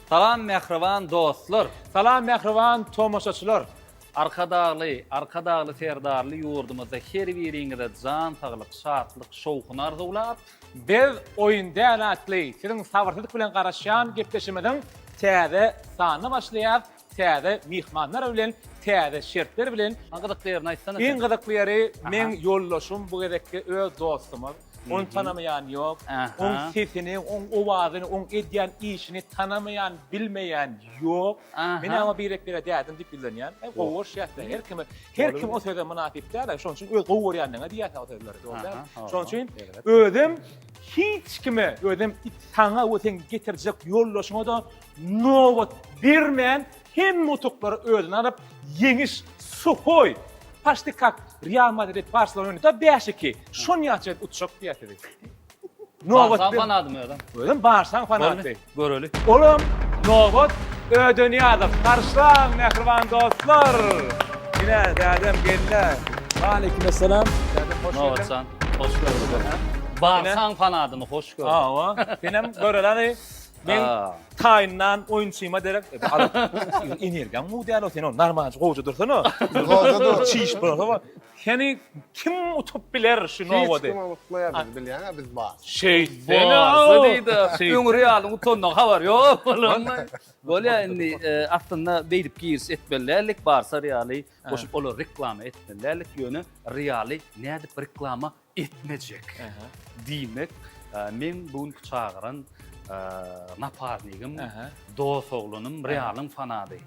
Salam mähriban dostlar! Salam mähriban tomaşaçylar! Arkadagly, Arkadagly Serdarly ýurdumyzda her biriňize jan saglyk, şatlyk, şowhun arzuwlap, Biz Oýun däl atly siziň sabyrsyzlyk bilen garaşýan gepleşigimiziň täze sanyna başlaýarys. Täze myhmanlar bilen, täze şertler bilen. Iň gyzykly ýerini aýtsana sen. Iň gyzykly ýeri meň ýoldaşym bu gezekki öz dostumyz. Ony tanamaýan ýok. Oň sesini, oň owazyny, oň edýän işini tanamaýan, bilmeýän ýok. Men oňa birek-bire dädim diýip ýüzlenýän. Gowy görüşýäs-de. Her kime, her kim o söze mynasyp däl. Şonuň üçin öz gowy görýändigiňe diýýärsiň o sözleri, dogry dälmi? Şonuň üçin özem hiç kime, özem saňa we seň getirjek ýoldaşyňa-da Nobat bermän hemme utuklary özüne alyp ýeňiş suhoý paşti kak Real Madrid Barselona oýnada 5-2 şonýaça edip utjak diýýär sizi. Nobat Barsaň fanadymy özem? Özem Barsaň fanady. Göreli. Olam Nobat Ödenyýazow. Garşylaň mähriban dostlar. Ine dädem geldi. Waleýkim essalam. Dädem hoş geldin. Nobatjan hoş gördük. Barsaň fanadymy hoş gördük. Hawa. Senem göreli. Men taýyndan oýunçyma derek energiýaň gowy däl o sen o normalny gowja dursana. Gowja dur. Çiş bolsa seni kim utup biler şu nowady? Hiç kim utmaýar bizi bilýäň-ä biz bar. Şeýtsene. Diýdi. Öň Realyň utanyna habar ýok bolan. Bolýa indi aslynda beýdip giriş etmeli däldik. Barsa Realy goşup olar reklama etmeli däldik. Ýöne Realy nädip reklama etmejek. Diýmek, meň bu günki çagyran naparnigim, dos oglanym, Realyň fanady.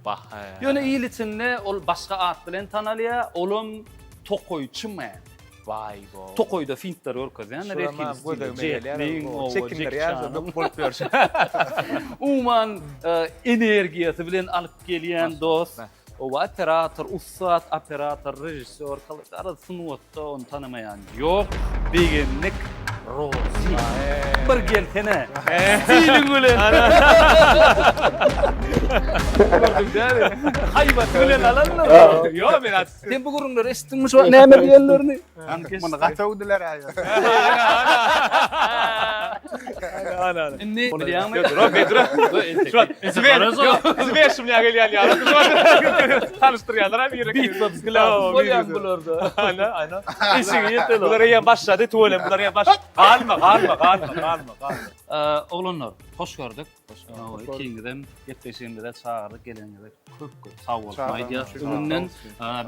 Ýöne il içinde ol başga at bilen tanalýar, olam Tokaýçy man. Waý bo. Tokaýda fintler görkezýänler, erkin stilde, Jet Liň, Çekindirýär, bolup ýörşi. Umuman, energiýasy bilen alyp gelýän dost. Oba operator, ussat operator, režissýor, garaz sungatda ony tanamaýan ýok. Begendik Rozy. Bir gelsene. Stiliň bilen. Gördüň dämi? Haýbaty bilen alanlar. Ýok men Sen bu gürrüňleri eşitdiňmi şu wagt näme diýenlerini? Muny gaty öwdüler aýol. Ana ana. Indi bilýäňmi? Bedro, Bedro. Şu wagt Zwer şumýa gelýän ýaly. Tanyşdyrýarlar hem ýerek. Beatbox glass bolýan bularda. Ana, ana. Işiňi ýetel. Bular eýýäm başlady, tüweleme bular eýýäm baş. Galma, galma, galma, galma, galma. Oglanlar, hoş gördük. Ikiňizem gepleşigimize çagyrdyk geleniňize köp köp sag boluň aýdýas. Öňünden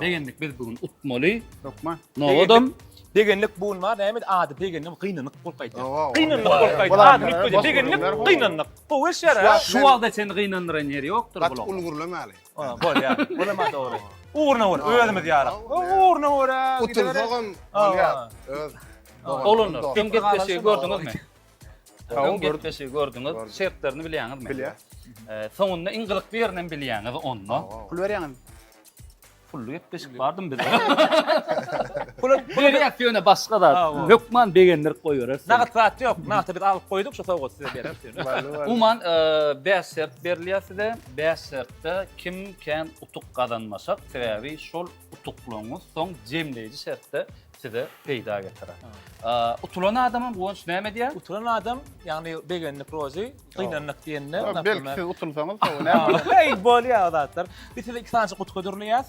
begendik biz bu gün utmaly. Hökman. Nowadam Begenlik bu gün bar näme ady begenlik gynanyk bolup gaýdýar. Gynanyk bolup gaýdýar. Adyny üýtgedýär. Begenlik gynanyk. Gowy eşer. Şu wagta çenli gynandyran ýeri ýokdur bulaň. Gaty uly gürlemäli. Bolýar. Olam dogry. Ugruna görä özümiz ýaly. Ugruna görä. Utulsagam bolýar. Öz. Oglanlar, öň gepleşigi gördüňizmi? Öň gepleşigi gördüňiz, şertlerini bilýäňizmi? Bilýäs. Soňunda iň gyzykly ýerini hem bilýäňiz onda. Pul berýäňizmi? Pully gepleşik bardym bizde. Pul berýäs ýöne başga zat. Hökman begendirip goýbereris. Nagt zat ýok. Nagty biz alyp goýduk, şu sowgaty size bereris ýöne. Umuman, 5 şert berilýär size. 5 şertde kim kän utuk gazanmaşak, sebäbi şol utuklaryňyz soň jemleýji şertde size peýda getirer. Utulan adamam Guwanç näme edýär? Utulan adam, ýagny begendik Rozy, gynandyk diýende. Belki siz utulsaňyz soň näme bolar? Heý, bolýar o zatlar. Biz size iki sanyjyk guty hödürleýäs.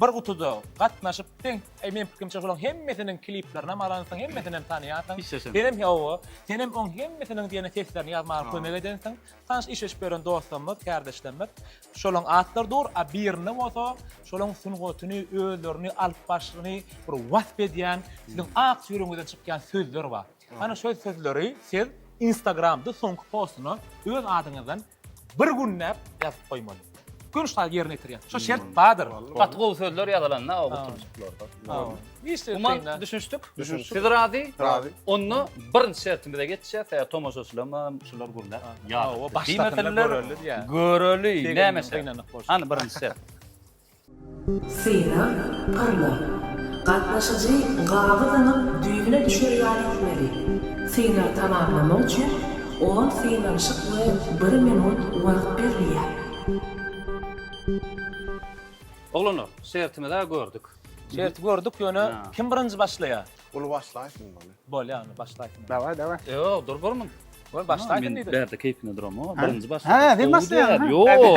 Bir gutuda gatnaşyp, sen, eý meň pikirimçe şolaryň hemmesiniň kliplerini hem alansyň, hemmesini hem tanaýarsyň. Senem hawa, senem oň hemmesiniň diýen seslerini ýazmaga kömek edensiň. Tanyş işleşip ýören dostlarymyz, kärdeşlerimiz. Şolaň atlary dur, a birinde bolsa şolaň sungatyny, özlerini alyp barşyny bir wasp edýän, siziň ak ýüregiňizden çykýan sözler bar. Ana şol sözleri siz Instagramda soňky postuna öz adyňyzdan bir günläp ýazyp goýmaly. Gün şu ýerine ýetirýär. Şo şert bardyr. Gaty gowy sözler ýazylanda o gutuljyklarda. Umuman düşünişdik. Siz razy? Razy. Onda birinji şertimize geçýäs. Ýa tomaşaçylarymam şular gürläp. Ýa, başlasynlar göreli diýýär. Göreli. Näme şert? Hany birinji şert. Synag, pyrla. Gatnaşyjy gaby zyňyp düýbüne düşer ýaly etmeli. Synagy tamamlamak üçin on synanyşyk we bir minut wagt berilýär. Oglanlar, şertimizi-ä gördük. Şerti gördük, ýöne kim birinji başlaýar? Uly başlaýsyn muny. Bolýar, onda başlaýsyn. Daway, daway. Ýok, dur bir minut. Bol başlaýsyn Men diýdi. bärde keýpine duramok. Birinji başla. Hä, sen başlaýaň, ha? Ýok.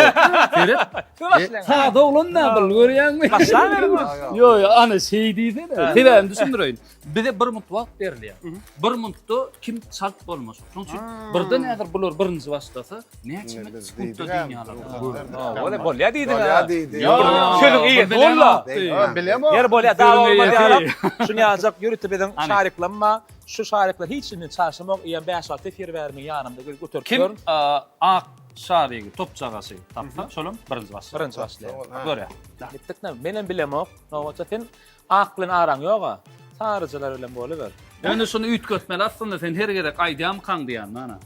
Seret. Siz başlaýaň. Sada oglan da bul görýäňmi? Başlaberiň. Ýok, ýok, ana şeý diýsene. Sebäbini düşündireýin. Bize bir munt wagt berilýär. Bir muntda kim çalt bolmasa. Şonuň üçin birden häzir bular birinji başlasa, näçe Biz sekuntda diýdik-ä, dünýäler. Bolýa bolýa diýdiň. Bolýa diýdi. Sözüň eýesi bolla. Bilemok. Ýer bolýa dawa Sözüň bolmaz eýesi. ýalam. Şuny ýaljak ýörite biziň Ana. şariklenme. Şu şarikler hiç indi çaşamok. Eýýäm 5-6 efir bäri meň ýanymda gelip göterip Kim ýörün. a, ak şarigi, topçagasy tapsa, şolam birinji başlar. Birinji başlaýar. Görýär. Gitdik näme? Menem bilemok. Nobatça sen ak bilen araň ýog-a. Saryjylar bilen boluber. Ýöne şuny üýtgetmeli aslynda sen her gezek aýdýamykaň diýýän mana.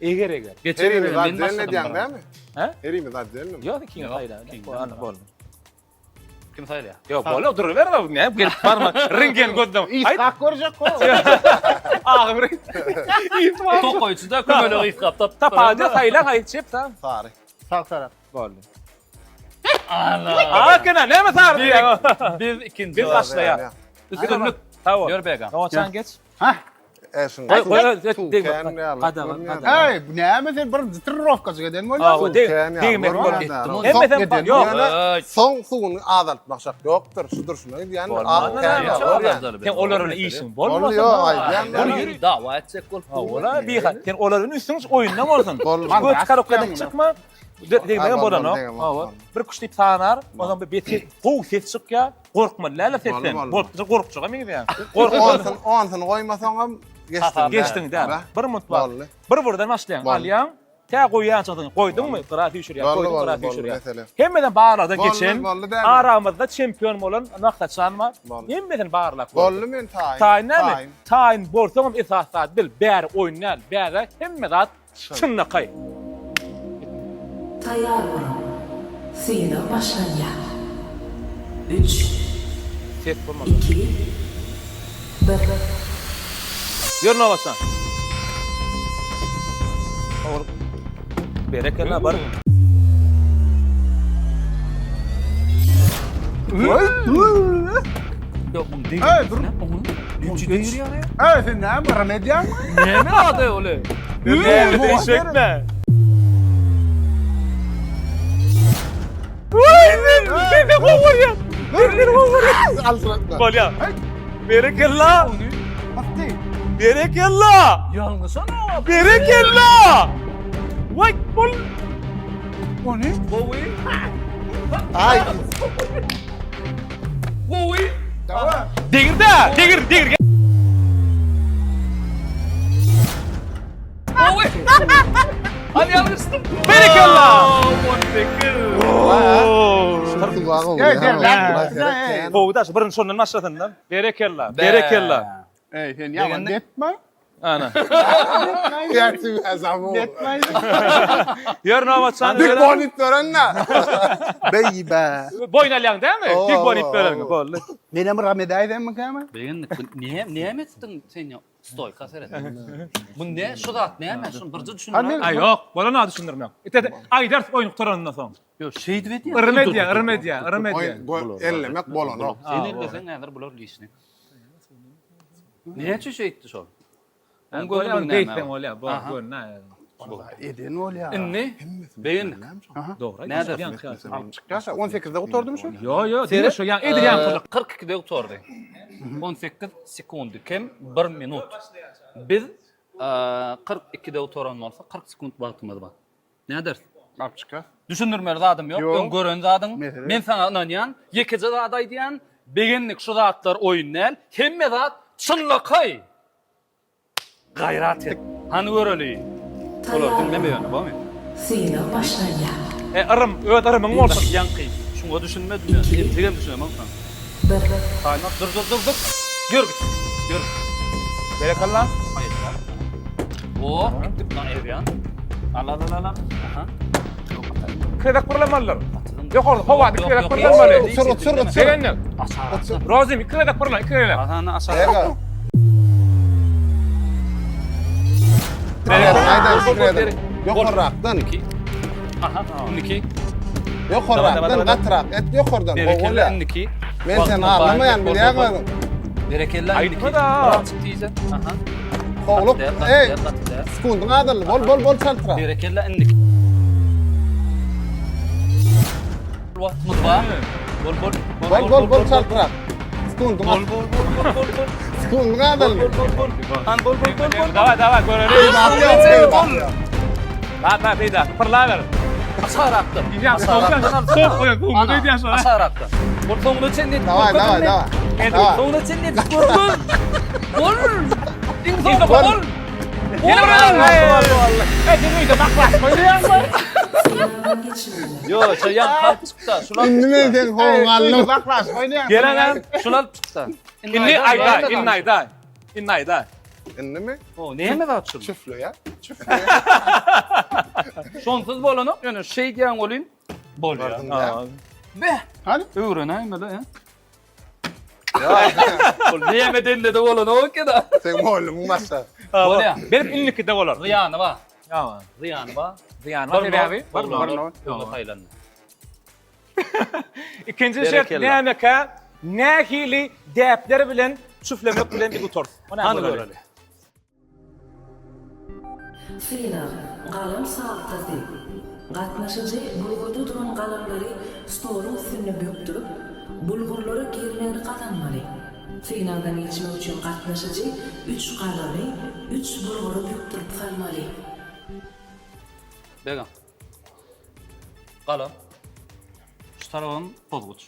Eger eger. Geçen Herimiz gezek men addelini başladym. edýäň birinji. dämi? Hä? Herimiz addelini. Ýok, ikiňi Ýok, saýla. ikiňi Boldy, boldy. Kim saýlaýar? Ýok, boldy, duruber, näme gelip barma. Ringen gözlem. Aýt, Ysgap görjek ko. agym ring. Tokaýçy-da kömelek ysgap tapyp. Tapady, saýla, haýyt çep sa. Sary. Sag tarap. Boldy. Ana. Akena, näme sary diýýäň? Biz ikinji. Biz başlaýar. Üstünlik. Sag bol. Ýör Begam. Nobatçan geç. Hah. E şuň. Goý, goý, Suw degme. kän ýaly. Gadagan, Görünýär. gadagan. Hey, bu näme sen bir trenirovkaçy eden Aa, bolýaň. o deg- Kän ýaly, degmek görünýär. boldy. Soň Hemmesem eden ýok. Ýöne Eý. soň suwuny azaltmak şart ýokdur. Şu durşuna gidýän. Bolmaz. ak kän ýaly görýän. Sen olar bilen işiň bolmasa. Boldy, ýok, aýdýan Ol ben. ýeri dawa etjek bolup Ha, ola biha. Sen olar bilen üstüň oýundan bolsun. Bolmaz. Göt karokkadan çykma. Degmegen Ha, bolanok. degmez, Hawa. bolmaz. Bir kuş diýip sanar, ondan bir beti gowy ses çykýar. Gorkmaly däl sesden. Boldy, boldy. Bolupdyr gorkjaga meňzeýär. Gorkmaly. Onsun, onsun goýmasaňam geçdiň. Geçdiň däl. Bir minut bar. Boldy. Bir birden başlaýaň. Boldy. Alýaň. Tä goýýan çykyň. Goýduňmy? Gyra süýşürýär. Boldy, Goýduň boldy, gyra boldy, süýşürýär. mesele. Hemmeden barlagdan Boldy, geçen boldy däl mi? aramyzda çempion bolan Maksatjan bar. Boldy. Hemmesini barlap Boldy men taýyn. Taýyn näme? Taýyn bolsaňam esas zat bil, bäri oýun däl, bäri hemme zat çynlakaý. Taýýar boluň! Synag başlanýar. Üç, Ses bolmasa. iki, bir. Ýör nobatjan. Ogul. Berekella bar. Ýok, muň degir. Ey, dur. Oňa degirýär. Ey, sen näme yrym edýäňmi? Näme ady oly? Değişikme. Bolýar. Berekella. Basdy. Berekella. Ýalňyşan Berekella. Vay bol. Ony Gowy. Ay. Gowy. Dawa. Degir de, degir, degir. Gowy. Hadi ýalňyşdym. Berekella. 18. Ey, der, Gowy da, birinji şondan başlasyn da. Berekella. Berekella. Ey, sen ýaman depme. Ana. Gerçi azamı. Depme. Ýör nobatçan. Big bonit veren ne? Baby. Boýun alýaň dämi? Oo, Big bonit beren. oo. Boldy. Menem yrym edäýdemmi käme? Begendik. Bu näme näme etdiň sen ýa? Stoýka seret. Bu ne? Şu zat näme? Şunu birje düşündir. Aý ýok, bolan düşündirmek. Ite aýdar oýun gutarandan soň. Ýok, şeýdip edýär. Yrym edýär, yrym edýär, yrym edýär. Ellemek bolanok. Sen elleseň häzir bular lişni. Näçe şeýtdi şol? Oň Bolýar, göwnüne beýtseň näme? bolýar, bol, görnä. Eden bolýar. Indi begendik. Dogry. Näder? Çykýarsa 18-de gutardymy şu? Ýo, ýo, diňe şu ýa edilýän pul. 42-de gutardy. 18 sekundy kem 1 minut. Biz 42-de gutaran bolsa 40 sekunt wagtymyz bar. Näderis? Alyp çykýas. Düşündirmeli zadym ýok. Ýok. Öň gören zadyň. Mesele. Men saňa ynanýan. Ýekeje zat aýdýan. Begendik şu zatlar oýun däl. Hemme zat çynlakaý. Gaýrat et. Hany göreli. Olar Taýýar diňleme boluň! ýöne, bormy? Synag başlanýar. E, yrym, öz yrymyň bolsun. Ýaňky şuňa düşünmedim ýöne. Entegem düşünemok şoňa. Bir. Taýynap dur dur dur dur. Ýör git. Ýör. Berekella. O, gitdik lan Erýan. Al al al al. Aha. Iki gezek pyrlamalydyr. Ýokarda howa iki gezek pyrlamaly. Uçur uçur uçur. Begendik. Rozim iki gezek pyrla, iki gezek. Ahana aşağı. Ega. Aydan Ýokarrakdan. Aha, indiki. Ýokarrakdan gatyrak et ýokardan. Berekella indiki. Men seni anlamaýan bilýän özüň. Berekella indiki. Aýtma da. Birazjyk tije. Aha. Howluk. Gaty däl, gaty Ey. däl, gaty däl. Sekundyň azaldy. Bol, bol, bol çaltrak. Berekella indi. Wagtymyz bar. Bol, bol. Bol, bol, bol çaltrak. Sekundyň Bol, bol, bol, bol, bol, bol. Sekundyň azaldy. Bol, bol, bol. Han, bol, bol, bol, bol. Daway, daway, göreli. Bol. Bak, bak, beýdä, pyrlaber. Aşarakdan. Aşarakdan. Sok goýan, kumda edýän şoňa. Aşarakdan. Bol soňuna çenli etip Daway, görkezin daway, men. daway. Daway. Soňuna çenli etip görkez. Bol. Iň soňky Bol. bol. Bol. Ey, sen öýde baklaşma diýýäňmi? Synagdan geçmeli. Ýo, şo ýan alyp çykda. Şul alyp Indi men seni howuň aldym. Baklaşma oýnaýaň. Gelen Şul alyp çykda. Indi aýda, indi aýda. Indi aýda. Indimi? O, näme zat şul? Çüfleýär. Çüfleýär. Şonsuz bolanok, ýöne şeý diýen bolýan. Bolýar. Gördüň dä? Be. Hany? Öwrenäýmeli, he? Ol näme dende-de bolanok eken-a. Sen mugallymyň başga. Bolýar. Berip indikide bolar. Zyýany bar. Ýa. Zyýany bar. Zyýany bar sebäbi. Bir Bir nol. nol. Öňe saýlandy. Ikinji şert Berekella. nämekä? Nähili däpler bilen çüflemek bilen biz gutarys. Hany göreli. Synag, galam sagtasy. Gatnaşyjy bulgurda duran galamlary stoluň üstünde bökdürip, bulgurlara girmegini gazanmaly. Synagdan geçmek üçin gatnaşyjy üç galamy üç bulgura bökdürip salmaly. Begam. Galam. Şu tarabam pozguç.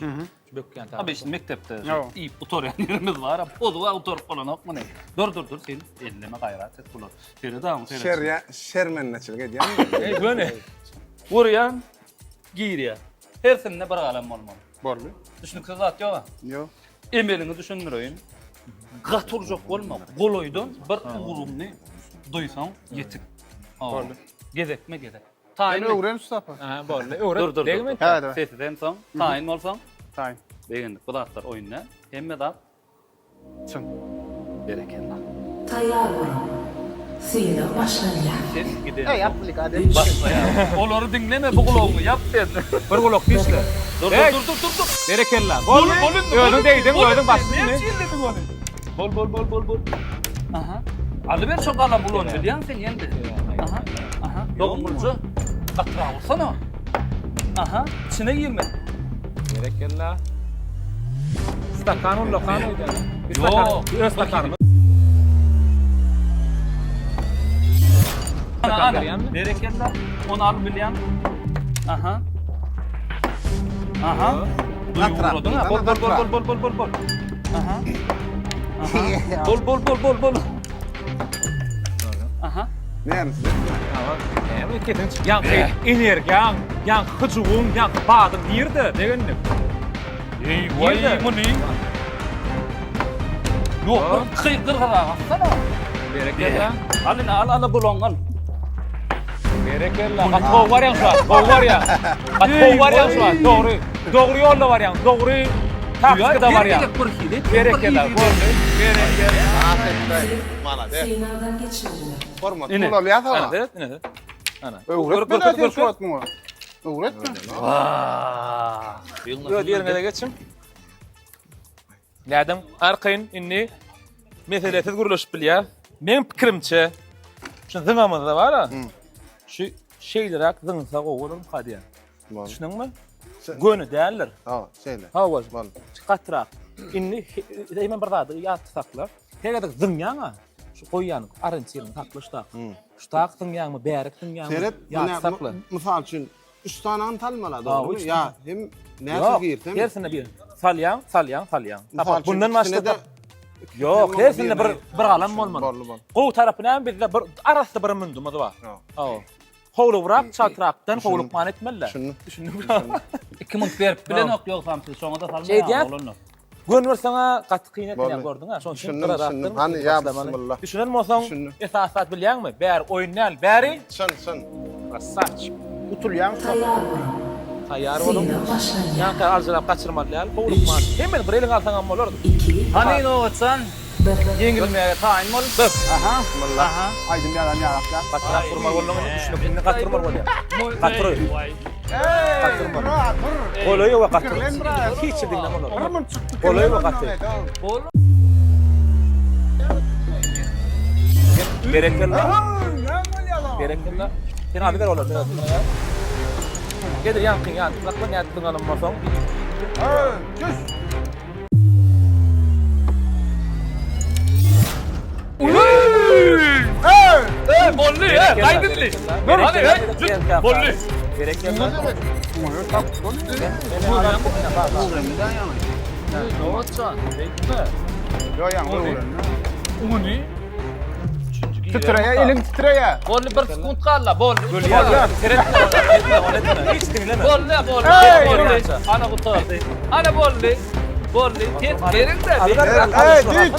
Bökýän Abi şimdi mekdepde Ýok. iýip gutarýan ýerimiz bar. Pozga gutaryp bolanok muny. Dur dur dur sen elleme gaýrat et bular. Seret agam seret. Şer şermendeçilik edýän. Ey göni. Urýan girýär. Hersinde bir galam bolmaly. Boldy. Düşnüksiz zat ýok. Ýok. Emeliňi düşündireýin. Gaty urjak bolma. Golaýdan bir ugruňy duýsaň ýetik. Boldy. Gezekme gezek. Sen Taýyn. öwren şu sapa. Aha, boldy. Öwret. Dur dur. Degme. dur. Hä, daway. Sesi soň taýyn bolsaň Taýyn. begendik. Bu zatlar oýun däl. Hemme zat Çyn. Berekella. Taýýar boluň. Synag başlanýar. Ses giden. Ey, aplika de. Başlaýar. Olary diňleme bu gulagyňy ýap sen. Bir gulak dişle. Dur Ey! dur dur dur dur. Berekella. Bol, Bol indi. Özüň degdiň, özüň başdyň. Näme ýerlediň ony? Bol bol bol bol bol. Aha. Alyber şo galam ulany bilýäň sen ýende. Aha. Aha. Dogumlyja. Gatyrak ursana. Aha. Içine girme. Berekella. Stakan ullakan öýden. Ýok. Öz stakanymyz. Ana, Stakan ana. berýänmi? Berekella. Ony alyp bilýän. Aha. Aha. Gatyrak. Duýguladyň ha. Bol bol bol bol bol bol bol bol. Aha. Aha. Bol bol bol bol bol. Aha. Näme? Näme kesin Ýaňky energiýaň, ýaňky hyjuwyň, ýaňky badyň nirde degenlik? Eý, waý, muny. Ýok, bir gyrgyrrak atsana. Berekella. Al ine, al al bulaň al. Berekella. Gaty gowy barýaň şu wagt, gowy barýaň. Gaty gowy barýaň şu wagt, dogry. Dogry ýolda barýaň, dogry taktikada barýaň. Bir hili. Berekella, boldy. Berekella. Malades. Synagdan geçmediler. Hormat Ine. pul alýar Ana, sana. seret, ine, seret. Ana. Öwretme Görk, görk, sen şu görk. wagt muňa. Öwretme. Öz ýeriňe geçiň. Nädem arkaýyn indi meselesiz gürleşip bilýär. Meň pikirimçe şu zyňamyzda bar-a. Şu şeýleräk zyňsa gowy bolarmyka diýýän. Düşündiňmi? Göni däldir. Ha, şeýle. Hawa. Bol. Gatyrak. Indi hemen bir zady ýatda sakla. Her gezek zyňýaň-a, şu goýýan orientiriňi sakla şu tak. Şu tak zyňýaňmy, bärik zyňýaňmy? Seret, ýatda sakla. Mysal üçin 3 sanyny salmaly Ha, dogrymy? üç Ýa hem näçe Ýok, girsem? hersinde bir salýaň, salýaň, salýaň. Mysal Tapar. üçin Bundan başga ikisine de Ýok, ikisine hersinde bir birine bir galam bolmaly. Boldy, boldy. Gowy tarapy näme bizde bir arasy bir mündümiz bar. Ýok. Hawa. Howlugrak, çaltrakdan howlukman etmeliler. Düşündim. Düşündüňmi? 2 munt berip bilenok ýogsam siz şoňa da salmaýaň Şeýdýän. oglanlar. Gön görseň-ä gaty kyn eken Boldy. gördüň-ä. Şonuň üçin Düşündim, gyrarakdan düşündim. Hany, ýa başlamaly. bismillah. Düşünen bolsaň, Düşündim. esasy zat bilýäňmi? Bäri oýun däl, bäri Çyn, çyn. Krasavçik. Utulýaň şu Taýýar boluň. Taýýar boluň. Synag başlanýar. Ýaňky aljyrap gaçyrmaly däl, howlukman. Hemmeni bir eliňe alsaňam bolar. 2 Hany Nobatjan, 1 ýeňilmäge taýyn bol. Aha. Bismillah. Aha. Aýdym ýalan ýarak ýa. Gatyrak durmaly bolduň, düşünip indi gaty durmaly bolýar. Gaty dur. Ey, bura, dur. Golaý we gaty. Pikirlen bura. Hiç diňleme olar. Bir mun çykdy. Golaý we gaty. Bol. Berekella. Näme bolýar lan? Berekella. Sen alyber olary. Men özüm ýa. Gedir ýaňkyň ýanyna sakla nädip zyňanym bolsaň. Hey, çüş. Hey! Ey, boldy, ey, gaýt indi. Hany, ey, jüt, boldy. Berekella. Nowatjan, beýtme. Ýo ýaňy öwrenme. Uny. Titreýär, eliň titreýär. Boldy, bir sekunt galdy, boldy. Gülýär. Seretme, seretme, ony hiç diňleme. Boldy, boldy, Ey! boldy. Ana gutardy. Ana boldy. Boldy. Tet beriň-de. Ey, dik.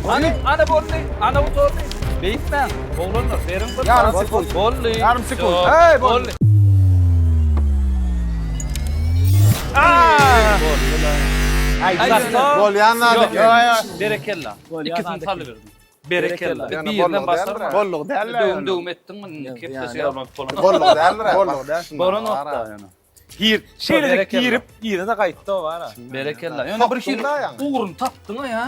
Ana, ana boldy. Ana gutardy. Beýtmäň. Oglanlar, beriň bir. Ýarym sekunt. Boldy. Ýarym sekunt. Ýok, Ey, boldy. Boldy. Ay, Bolýan zat Ýok. eken. Berekella. Bolýan İkisini zat salyberdim. Berekella. Ýöne Birinden bollugy başlar. däldir. Bollugy däldir. Döwüm döwüm etdiň mi? Kepdeşe ýalmak bolan. Bollugy däldir. Bollugy däl. Bolan okda ýöne. Gir. Şeýle Berekella. girip, ýerine gaýtdy o bara. Berekella. Ýöne bir hil Sokduň da ýaňy. ugruny tapdyň ya.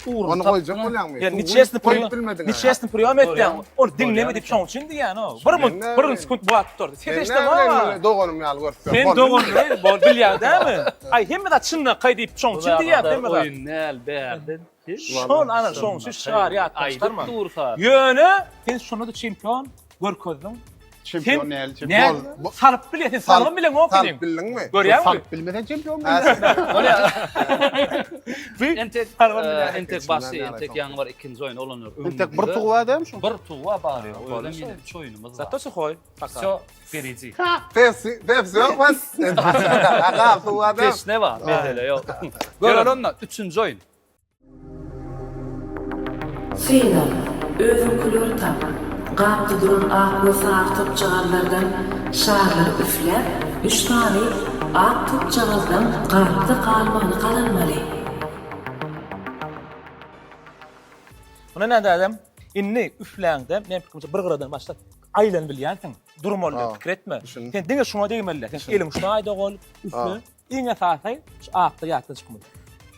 Ugruny Ony goýjak tapdyň. bolýaňmy? Ýa niçesini Goýup priýom, bilmediň. niçesini priýom etýäň. Ony diňleme diýip şoň üçin diýýän o. Bir minut, Men bir näme sekunt wagt durdy. Ses Men eşitdim näme ha. bilen doganym ýaly görüp. Sen dogan bol bilýän dämi? Aý hemme zat çynlakaý diýip şoň üçin diýýän hemme zat. Oýun näl bärden. Şol ana şoň üçin şygar ýatdan çykarma. Aýdyp dursa. Ýöne sen şonda da çempion görkezdiň. Çempion Sen näl çempion. Ne? Bol- Salyp bilýär, sen salgym bileňok Salyp inim. bildiňmi? Görýäňmi? Salyp bilmesen çempion Entek Salgym bilýär. entek başy, entek ýaňy bar ikinji oýun olanlar. Entek bir tugy bar şu. Bir tugy bar ýok. Özem ýene üç oýunumyz bar. Zato suhoý. Wsё впереди. Pepsi, Pepsi ýok bas. Aga, suwa da. Teşne bar, mesele ýok. Görel onda üçünji oýun. Synag, özüňkileri tap. Gapda duran ak we sary topjagazlardan şarlary üfläp, üç sany ak topjagazdan gapda galmagyny gazanmaly. Muna näde adam? Indi üfläňde, men pikirimçe bir gyradan başlap aýlanyp bilýänsiň. Durmaly diýip pikir etme. Sen diňe şuňa degmeli. Sen eliň şuna aýda gol, üfle. Iň esasy şu akda ýatdan çykmaly.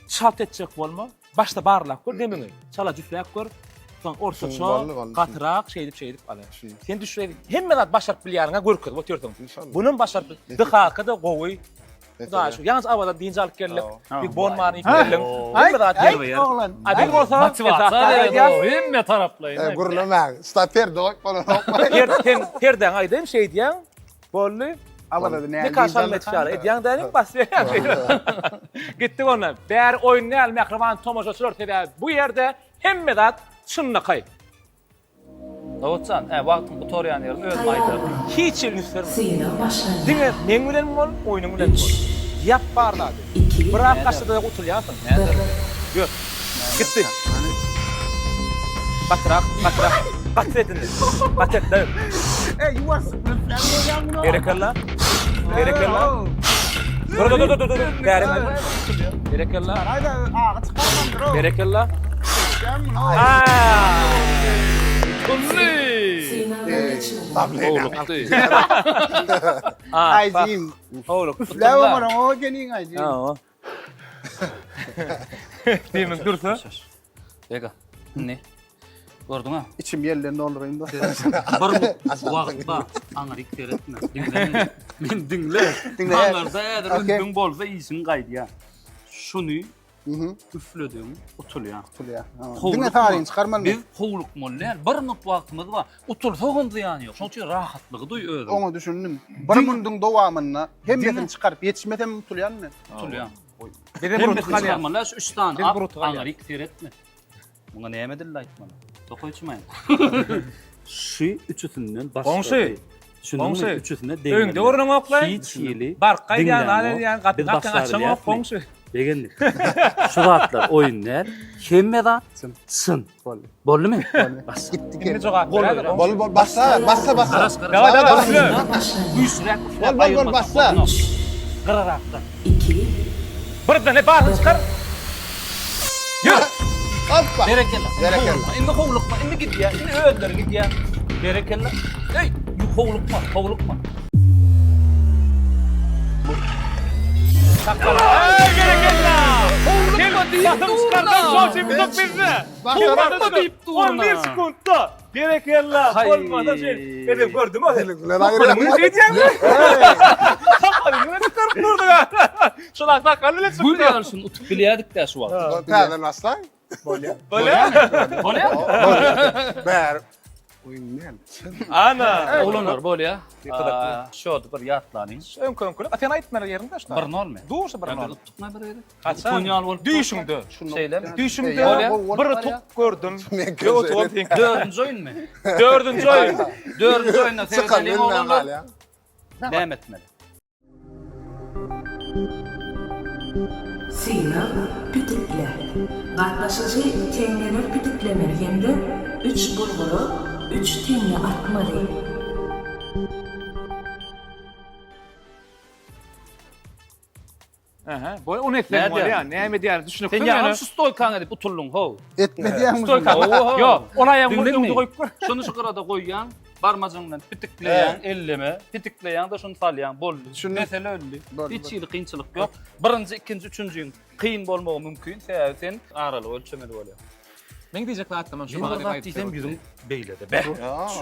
Çalt etjek bolma. Başda barlap gör demiňi. Çala üfläp gör. Soň ortaça, gatyrak şeýdip şeýdip al. Sen düşre hemme zat başaryp bilýäniňe görkezip otyrsyň. Bunam başaryp, dyhaka-da gowy. Hudaýa şükür. Ýalňyz Awaza dynç alyp geldik. Bir bon baryny iýip geldik. Hemme zat ýerbe ýer. Oglan. A biz bolsa Motiwasiýa berýär hemme taraplaýyn. Gürlemäň. Şta perde goýup bolanok. Per sen perdäňi aýdaýyn şeýdýäň. Boldy. Awazada näme? Nika şalma etip ýaly edýäň dälim basýaň. Gitdik onda. Bäri oýun däl mähriban tomaşaçylar sebäbi bu ýerde hemme zat çynlakaý. Dawutjan, hä, wagtyň gutarýan ýerini özüm aýdaryn. Hiç hili üns berme. Synag başlanýar. Diňe meň bilen bol, oýnuň bilen bol. Ýap bar zady. Iki. Biraz gaçsa-da utulýarsyň. Näder? Ýör. Gitdi. Gatyrak, gatyrak. Gaty et indi. Gaty et, daýy. Ey, ýuwaş. Üfläp bolýar muny. Berekella. Berekella. Dur, dur, dur, dur, dur. Bäri. Berekella. Hayda, agy çykarmandyr o. Berekella. Üfläp muny. Tully! Synagdan geçmedi. Howlukdy. Ay jim. Howluk. Üfläp oňa o geniň ay jim. Ha. Diýmek dursa. Bega. Indi. Gördüň-ä? Içim ýelden doldurayım da. Bir wagt bar. Aňryk seretme. Diňle meni. Men diňle. Diňle. Aňyrda häzir Okey. ünsüň bolsa işiň gaýdýar. Şuny üflediň, utulýaň. Tutulýar. Howlukma. Diňe saryny çykarmaly. Biz howlukmaly däl. Bir minut wagtymyz bar. Utulsagam zyýany ýok. Şonuň üçin rahatlygy duý özüň. Oňa düşündim. Bir munduň dowamynda hemmesini çykaryp ýetişmesem utulýan men. Utulýaň. Bize bir Hemmesini utuk galýar. çykarmaly. Şu üç sany Biz at, bir utuk alýar. aňryk seretme. Muňa näme dilde aýtmaly? Dokaýçymaýyn. Şu üçüsinden başga. Goňşy. Düşündiňmi? Goňşy. Üçüsine deňmeli. Öňde görüneňoklaý. Hiç hili Bark gaýdýan, diňläňok. edýän, gapyny Biz gapyny başlar açaňok bilýäsmi? goňşy. Begendik. Şu zatlar oýun däl. Hemme zat çyn. Boldy. Boldumy? Başla. Gitdi Indi gel. jogap beräýdir. Bol bol başla, başla başla. Garaş garaş. Daway daway Başla. üfle. Synag başlanýar. Güýçliräk üfläp Bol, bol, bol, aýyrmasak başla. bolanok. Gyrarakdan. 2 Birden ne baryny çykar. Ýör. Hoppa. Berekella. Berekella. Howlukma, Indi howlukma, indi gidýär, indi özleri gidýär. Berekella. Eý, howlukma, howlukma. Ey berekella. Howlukma diýip Basym çykardan dur-la. şol şey bitok bizde. Howlukma diýip dur-la. 11 sekundda. Berekella, bolmasa şey. Edip gördüm o. Bilen aýry. Şeýdýäňmi? Sakalyňy çykaryp durdyň. Şol sakaly bilen çykdy. Gül ýaly şuny utup bilýärdik-dä şu wagt. Täzeden başlaň. Bolýar. Bolýar. Bolýar. Bäri. Oýun näme? Ana. Oglanlar bolýar. Şody bir ýatlanyň. Öňkü öňkü. Sen aýtmaly yerinde şuna. 1-0 mi? Duşa 1-0. Utdukmy bir gezek? Haçan? Utun ýaly bolup. Düýşüňde. Şeýlemi? Düýşümde Bolýar. bir utuk gördüm. Men Bir utuk seňki. Dördünji oýunmy? Dördünji oýun. Dördünji oýunda Çykan seredeliň bilmän oglanlar. galýar. Näme etmeli? Synag, pitikle. Gatnaşyjy teňňeler pitiklemeli hem-de üç bulgura üç teňňe atmaly. Aha, bu ony etseň bolýar. Näme edýär? Düşünikli. Sen ýaňam şu stoýkaňy edip utuldyň, how. Etme diýýäňmi? Stoýka. Ýok, ol aýagyňy öňde goýup gör. Şuny şu gyrada goýýaň, barmajyň bilen pitikleýäň, elleme, pitikleýäň-de şuny salýaň, boldy. Mesele öldi. Hiç hili kynçylyk ýok. Birinji, ikinji, üçünjiň kyn bolmagy mümkin, sebäbi sen aralygy ölçemeli bolýaň. Meň diýjek zatlarym şu maňa maňa zat diýsem ýüzüň beýlede. Beh.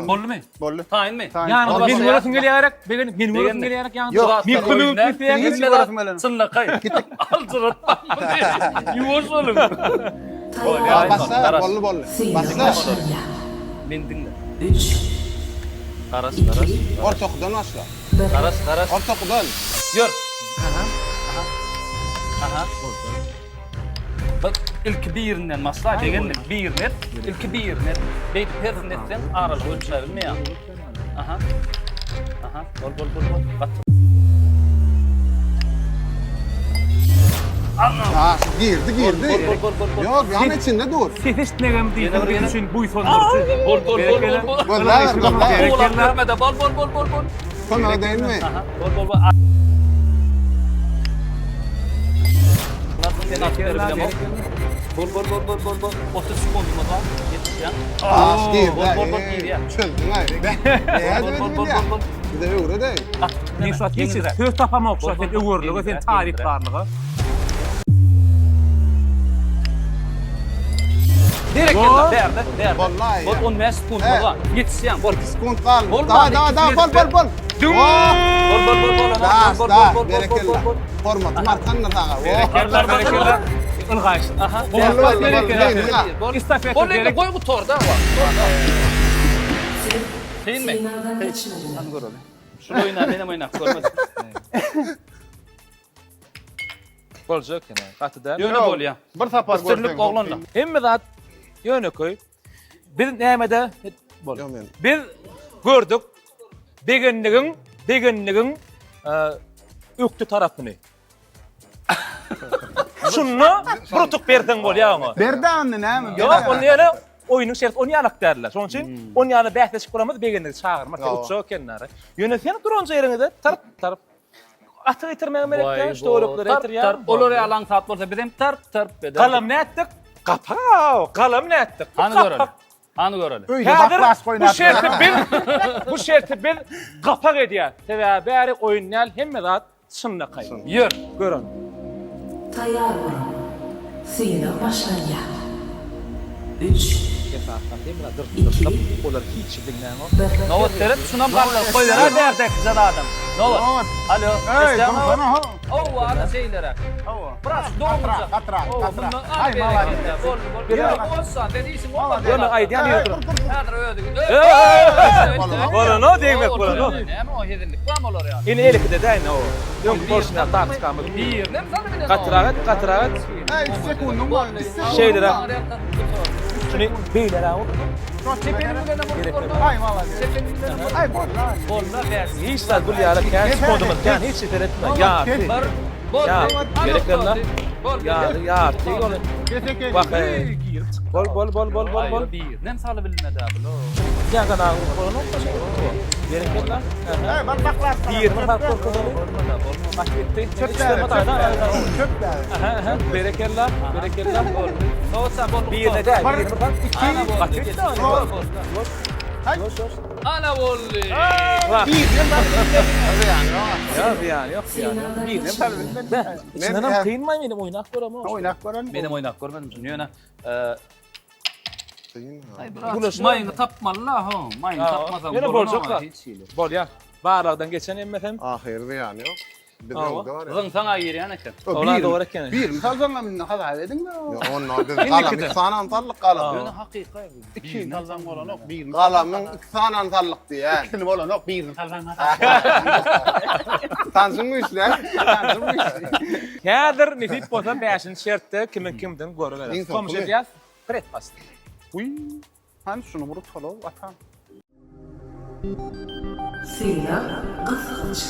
Boldumy? Boldy. Taýynmy? Ýanyňda men göresiň gelýärek, begenip men göresiň gelýärek ýanyňda. Ýok, Men kömegim etmeýän hiç göresiň gelenok. Çynlakaý. Aljyratma. Ýuwaş boluň. Taýýar. Başla, boldy boldy. Synag Başla. başlanýar. Men diňle. Üç, Garaş, garaş. iki, Ortakudan başla. bir. Garaş, garaş. Ortakudan. Ýör. Aha. Aha. Bak ilki birinden başla, begendik. Birini et, ilki birini et. Beýdip hersini etseň aralygy ölçäp bilmeýäň. Aha. Aha, bol bol bol bol. Gaty. Ha, girdi girdi. Bol bol bol bol. Ýok, ýan içinde dur. Ses eşitmegem Ýene bir, diýseň ýene. üçin buýsandyryjy. Bol bol bol bol bol. Gözläber, gözläber. Oğlan görmede bol bol bol bol bol. Kömek edeyinmi? Aha, bol bol bol. Bol bol bol bol bol bol. 30 sekundumyz bar. Ýetişýän. Ah, girdi. Bol bol bol girýär. Çözdüň aý. Bol bol bol bol bol. Bize öwredäý. Men şu wagt hiç söz tapamok şu wagt sen öwürlige, sen taryplarlyga. Berekella, bärde, bärde. Wallahi. Bol 15 sekund bol. Ýetişýän, bol. Sekund galdy. Bol, Da da da bol bol bol. Düm. Bol bol bol bol. Da Bol da bol bol bol berekella. bol. Hormatym artandyr saňa. Berekella, berekella. Ylgaýyş. Aha. Bol bol bol. Bol. Estafeta Bol indi gerek. goý gutar da. Siz Kynmy? synagdan geçmediňiz. Hany göreli. Şul oýna menem oýnap görmedim. Boljak ýene. Gaty däl. Ýöne bolýa. Bir sapar Üstünlik oglanlar. Hemme zat ýönekeý. Biz nämede bol. Ýok, men- Biz gördük begenligiň, begenligiň e, ökde tarapyny. Şunda bir utuk berseň bolýar oňa. Berdi anny näme? Ýok, ony ýöne oýnuň şerti ony ýalak däldir. Şonuň üçin ony ýaly bäsleşik guramaz begenligi çagyrmak, Ýa. uçjak ekenler. Ýöne sen duran ýeriňde tarp tarp atyk getirmäge gerek däl, şu töwerekleri getirýär. Tarp, olar ýaly aňsat bolsa biz hem tarp tarp ederdik. Galam nätdik? Gapa, galam nätdik? Hany göreli. Hany göreli. Öýde Häzir baklas bu oýnap. şerti biz bu şerti biz gapak edýär. Sebäbi bäri oýun däl, hemme zat çynlakaý. Ýör. Görün. Taýýar boluň. Synag başlanýar. Üç, Esasdan hemme zat iki, dyrtyp, olar hiç diňläňok. bir. Nobat seret, şunam galdyryp goýber-ä bärdäki jan adam. Nobat. Alo. Eý, Eşidýäňmi? dursana ho. Hawa, ana şeýleräk. Hawa. Biraz doňurjak. Gatyrak, Hawa, gatyrak. bundan Aý, malades. Boldy, boldy. Ýok. Bolsa, sen işiň bolmaz. Ýöne aýdýan Eý, ýeri dur, dur, dur. Häzir özi. Bolano degmek bolano. Näme o hezillik barmy olar ýaly? Ine elkide däýne o. Öňki bolşuna taktikamyz. Birinem sana bilen. Gatyrak et, gatyrak et. Eý, 3 sekundyň bar. 3 sekund. Şeýleräk. Şuny beýleräk ur. Aý, malades. Aý, boldy. Boldy, bäş. Hiç zat gül ýaly kän sekundymyz kän hiç şey seretme. Ýarty. Bir. Boldy. Ýa, gerek ýok. Ýarty, ýarty. Kesek Bak, ey. Bol, bol, bol, bol, bol, bol. Birinem saly bilmedi abi. Ýa gana bolanok da şeý. Gerek ýok. Eý, bir baklas. 20 sat korkuzany. Bolmady, bolmady. Bak gitdi. Çöp däli, çöp däli. Çöp däli. Aha, aha. Berekella, berekella. Boldy. Soğutsa boldy. Birine däl, Bir, birine bak. iki, Ana boldy. Bak, gitdi. Boldy. Haý. Ana boldy. Bak. Birinem saly bilmedi. Ýa, zyýany ýok, zyýany ýok. Synagdan Birinem saly bilmedi. İçinden hem kynmaý menem oýnap göremok. Oýnap gören. Menem oýnap görmedim şuny ýöne. Kyn. Aý biraz maýyňy tapmaly-la, ho. Maýyňy tapmasaň Ýöne boljak zat. Hiç hili. Bolýar. Barlagdan geçen hemmesem. Ahyry zyýany ýok. Biz öňde barýas. Zyňsaň-a girýän eken. Ola dogry eken. Birini salsaňam indi hasap ediň-de. Ýok, onda biz galam iki sanam saldyk galam. Ýöne hakyky. Ikini salsaň bolanok, birini. Galamyň iki sanam saldyk diýýän. Ikisini bolanok, birini salsaň hasap. Tanşyň güýçli, hä? Tanşyň güýçli. Häzir nesip bolsa bäşinji şertde kimiň kimdigini görübereris. Iň soňky Tomuş edýäs. Predpast. Uý. Hany şuny bir utalaw atam. Sylag gysgyç.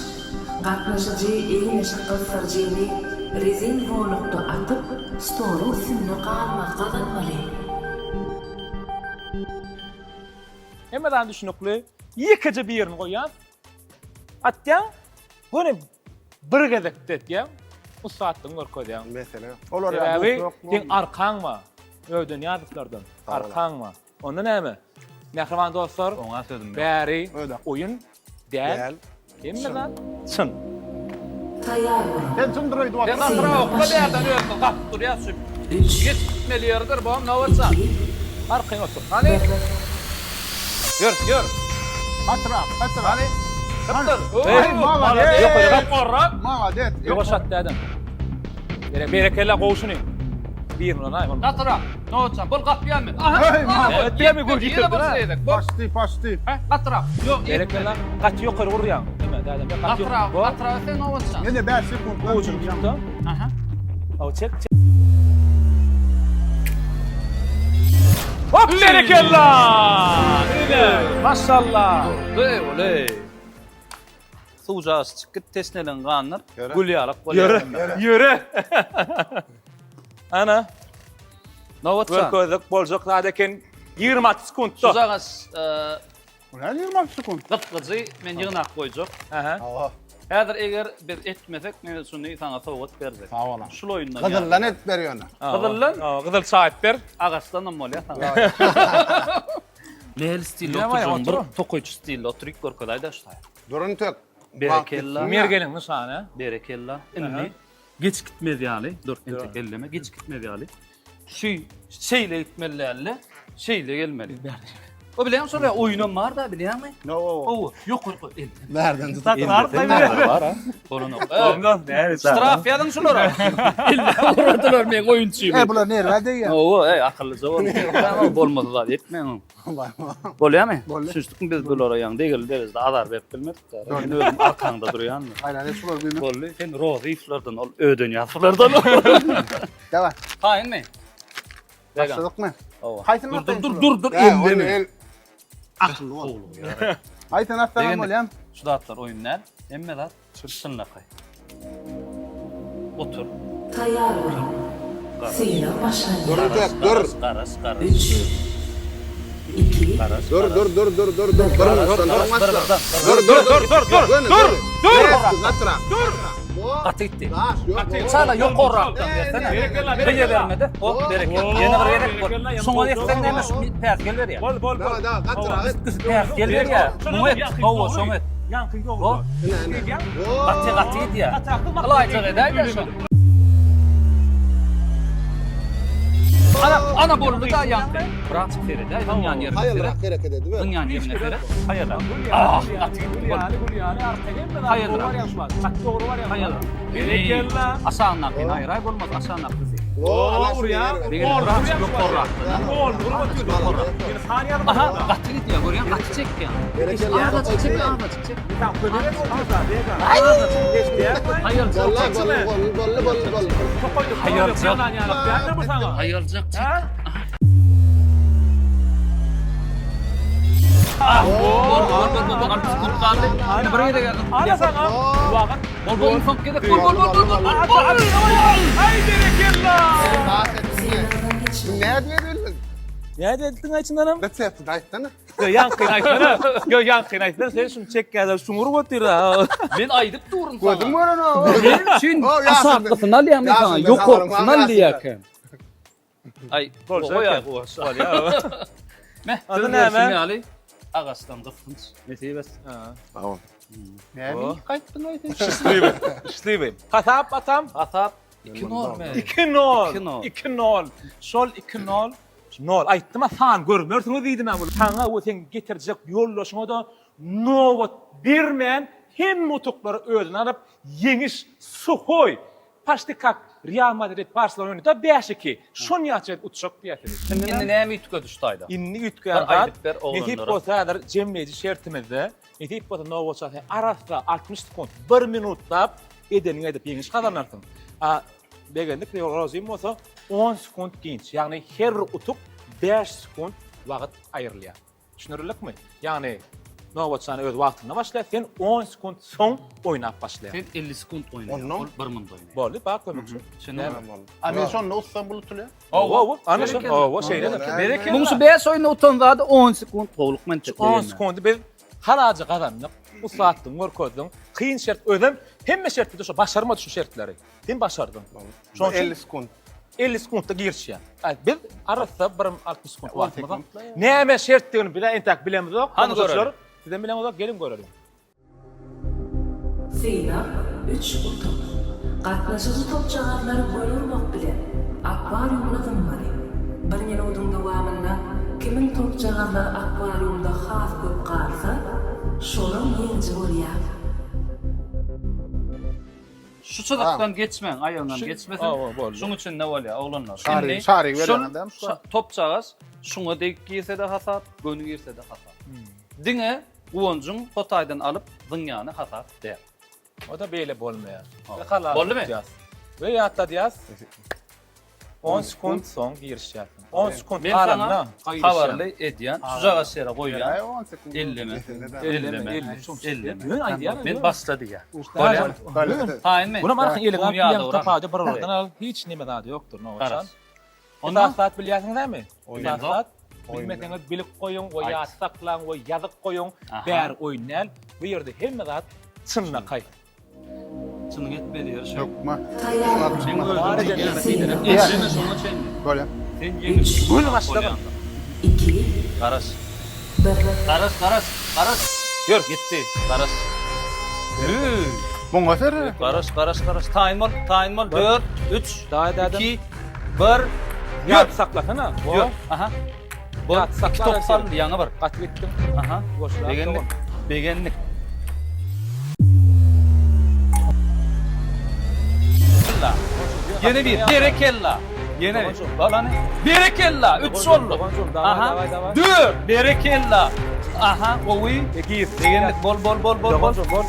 Gatnaşyjy egin-eşik gysdyryjyny rezin zolakda atyp, stoluň üstünde galmagy gazanmaly. Hemme zat düşnükli. Ýekeje birini goýýas. Atýaň. Göni bir gezekde etýäň. Ussatlygyňy görkezýäň. Mesele ýok. Olar Sebäbi seň arkaň bar. Öwden Ýazowlardan arkaň bar. Onda näme? Mähriban dostlar, Oňa sözüm ýok. bäri oýun däl. Däl. Hemme zat çyn. Taýýar boluň. Sen çyndyr öýdüp Sen otur. asyra okla bärden özüňi gapyp durýas şu. Üç, Geçmeli ýeridir bu Nobatjan. iki, Arkaýyn otur. Hany? Ýör, ýör. Gatyrak, gatyrak. Hany? Sypdyr. Hey, malades. Ýokary gap. Ýokarrak. Malades. Ýogaş atdy adam. Bere berekella gowşuny. Bir bilen aý. Gatyrak. Nobatjan, bol gapýan men. Aha. Hey, malades. Evet, diýemi gol Ýene bir getirdi. şey edek. Bol. Paşdy, paşdy. Hä, gatyrak. Ýok, Berekella gaty ýokary urýaň. Näme, dädem, gaty Gatyrak, gatyrak sen Nobatjan. Ýene 5 sekund. Ujuny tutdy. Aha. Aw çek, çek. Hop berekella! Ine, maşallah. Durdy, oley. Suwjaş çyk git teşneligiň gandyr. Gül ýalak bolýar. Ýöre, ýöre. Ana, Nobatjan. görkezdik boljak zat eken. 26 sekuntda. Şujagaş Bu näme 26 sekund? Gytgyjy men ýygnap goýjak. Aha. Hawa. Häzir eger biz etmesek men şuny saňa sowgat berjek. Sag boluň. Şul oýundan. ýa. Gyzyldan edip ber ýöne. Gyzyldan? Hawa, gyzyl çaý edip ber. Agaçdanam bolýar saňa. Nähili stilde Ýa, baý, oturjagyň bir otur. tokaýçy stilde oturyp görkezaýda şu taýy. Durun tök. Berekella. Mergeniň nyşany. Berekella. Indi geç gitmez ýaly, dur entek elleme, geç gitmez ýaly. Şu şeýle gitmeli dälde, şeýle gelmeli. O bilýäňmi şol oýunam bar da bilýäňmi? No. Ow, ýokary goý. El. Nereden tutup? Var ha. Bolanok. Ondan näme? Ştraf ýazyň şulara. Elle uradylar meň oýunçymy. E bular nerwa degýär. Ow, ey akyllyja bol. Bolmasa zat etmäň. Bolýarmy? Bolýar. Düşünişdikmi biz bulara ýaňy degirli derejede azar berip bilmedik da. Men özüm arkaňda durýan. Aýlan et şular bilmem. Boldy. Sen Rozyýewlerden ol Ödenýazowlardan. Daway. Taýynmy? Başladykmy? Hawa. Haýsyny Dur atayyn dur şular? dur dur Ýa, ony elleme. el. Akylly bol. Haýsyny atsaňam Degende- bolýar. Şu zatlar oýun däl. Hemme zat çynlakaý. Otur. Taýýar boluň. Synag başlanýar. Dur tek, dur. Garaş, garaş. Üç, iki, Garaş. Dur dur dur dur dur dur. Dur dur dur dur, dur dur dur dur dur dur dur. Dur. Gaty gitdi. Daş ýok. Çala ýokarrakdan bersene. Berekella, Bir berekella. bermedi. Hop, bereket. Ýene bir gezek bol. Şoňa etseň näme şu päsgel berýär. Bol bol bol. Da da gatyrak et. Päsgel berýär. Muňa et. Hawa, şoňa et. Ýaňky Hop. dogry. Gaty gaty gidýär. Ylaýjak edäýdä şo. Ana, ana boldy da ýaňky. Birazjyk seredäý, zyňýan ýerine seret. Haýalrak hereket ediber. Zyňýan ýerine seret. Haýalrak. Ah, gaty gitdi. Gül ýaly, gül ýaly, arkaýyn hemme zat Haýalrak. dogry barýar şu wagt. Gaty dogry barýar. Haýalrak. Berekella. Aşagyndakyny aýraý bolmaz, aşagyndaky. O, Urýar. Berekella. Birazjyk ýokarrakdan. Gol, urup otyr. Ýene san ýaly. Aha, gaty gidýär, görýäň, gaty çekýär. Berekella. Azajyk çek, azajyk çek. Haýaljak Bolly çek. bolly bolly bolly bolly. Haýaljak. Haýaljak. Haýaljak çek. Ah, bol, bol, bol, bol, bol, 60 sekund galdy. Indi bir gezek ýazyn. Ana saňa. Wagt. Bol, bol, soňky gezek. Bol, bol, bol, bol, bol, bol. Aý berekella. Daş etdi. Synagdan geçmek. Nädip edildin? Näde etdiň aýçyndanam? Reseptini aýtsana. Ýo ýaňkyny aýtsana. Ýo ýaňkyny aýtsana. Sen şuny çekýärler, şuňa urup otyr. Men aýdyp durun sana. Gözüm gören o. Men üçin O, ýaşynda- aşakgysyny alýan men sana, ýaşynda ýokarkysyny habarym al diýýärkäm. Aý, Boljak goý, eken. goý. Bolýar. Meh, Adı söz näme? berşim ýaly agaçdan gysgynç. Nesip etsin. Tamam. Näme gaýtdyň aý sen? Şişliwi. Şişliwi. Hasap atam. Hasap 2-0 me? 2-0. 2-0. 2-0. Şol 2-0. Nol. Aýtdym-a san görmersiňiz diýdim-ä bu. Saňa we seň getirjek ýoldaşyňa-da nobat bermän hemme utuklary özüne alyp ýeňiş suhoý paçti kak Real Madrid Barselona oýnada bäş iki şonýaça edip utjak diýýär sizi. Indi näme üýtgedi şu taýda? Indi Bir üýtgän zat aýdyp ber nesip oglanlara. bolsa häzir jemleýji şertimizde nesip bolsa nobatça sen arassa 60 sekunt bir minutlap edeniňi edip ýeňiş gazanarsyň. A begendik Rozym bolsa on sekunt dynç ýagny her bir utuk bäş sekunt wagt aýrylýar. Düşündirildikmi? Ýagny nobatçany öz wagtynda başlaýar, sen 10 sekunt soň oýnap başlaýar. Sen 50 sekunt oýnaýar, Ondan? ol 1 minut oýnaýar. Boldy, bar kömekçi. Düşündüňmi? Boldy. A men şonda utsam bul utulýar. Hawa, hawa, ana şo, Berekella. hawa, şeýle-de. Berekella. Muň Muň şu 5 oýunda utan zady 10 sekunt gowluk men 10 sekundy biz halaja gazandyk, ussatlygyňy görkezdiň. Kyn şert, özem hemme şertde şo başarmady şu şertleri. Sen başardyň. Şonuň üçin 50 sekunt. 50 sekuntda girişýär. Ay, biz arassa bir 60 sekunt wagtymyz bar. Näme şertdigini biz entäk bilemizok. Hany Tomaşaçylar, görelim. Sizem bileňizok, geliň görelim. Synag, üç utuk. Gatnaşyjy topjagazlary gol urmak bilen, akwariumyna zyňmaly. Bir minudyň dowamynda kimiň topjagazlary akwariumda has köp galsa, şolam ýeňiji bolýar. Şu çyzykdan geçmäň, aýagyňdan geçmesin. Şuň içinde bolýar, oglanlar. Şarik, şarik berýän adam şu. Topjagaz şuňa degip girse-de hasap, göni girse-de hasap. Diňe Guwanjyň hotaýdan alyp zyňýany hasap däl. O-da beýle bolmaýar. Boldumy? We ýatladýas. 10 sekunt soň girişýärsiň. 10 sekunt Men galanda saňa habarly edýän, şujagaz ýere goýýan. Elleme. Elleme. Elleme. Ýöne aýdýan. Men başla diýýän. Bolýarmy? Taýynmy? Bunam arkaň eliňe alyp Ýa bilýäň, dogry. tapawudy bir oradan al. Hiç neme zady ýokdur, nowaçan. Garaz. Ondan Ondan zat bilýärsiňiz dämi? Bilemzok. Zat bilmeseňiz bilip goýuň, we ýat saklaň, we ýazyp goýuň. Aha. Bäri oýun däl. Bu ýerde hemme zat çynlakaý. Çynyň etmedi ýeri şu. Hökma. Taýýar. Sen Bar özüň eden elleme. Elleme şoňa çenli. Bolýar. Sen ýeňiş. Gül başladyň. 2, Garaş. 1. Garaş, garaş, garaş. Ýör. Gitdi. Garaş. Muňa seret. Garaş, garaş, garaş. Taýyn bol, taýyn bol. 4, 3, Daý dädem. 2, 1. Ýat saklasana. Ýör. Aha. Bol. Ýat sakla. Top salyndy ýaňy bir. Gaty gitdiň. Aha. Goşlar. Begendik. Begendik. Ýene bir. Berekella. Ýene bir. Balany. Berekella. 3 boldy. Aha. 4. Berekella. Aha, gowy. Gir. Begendik. Bol bol bol bol bol. Bol.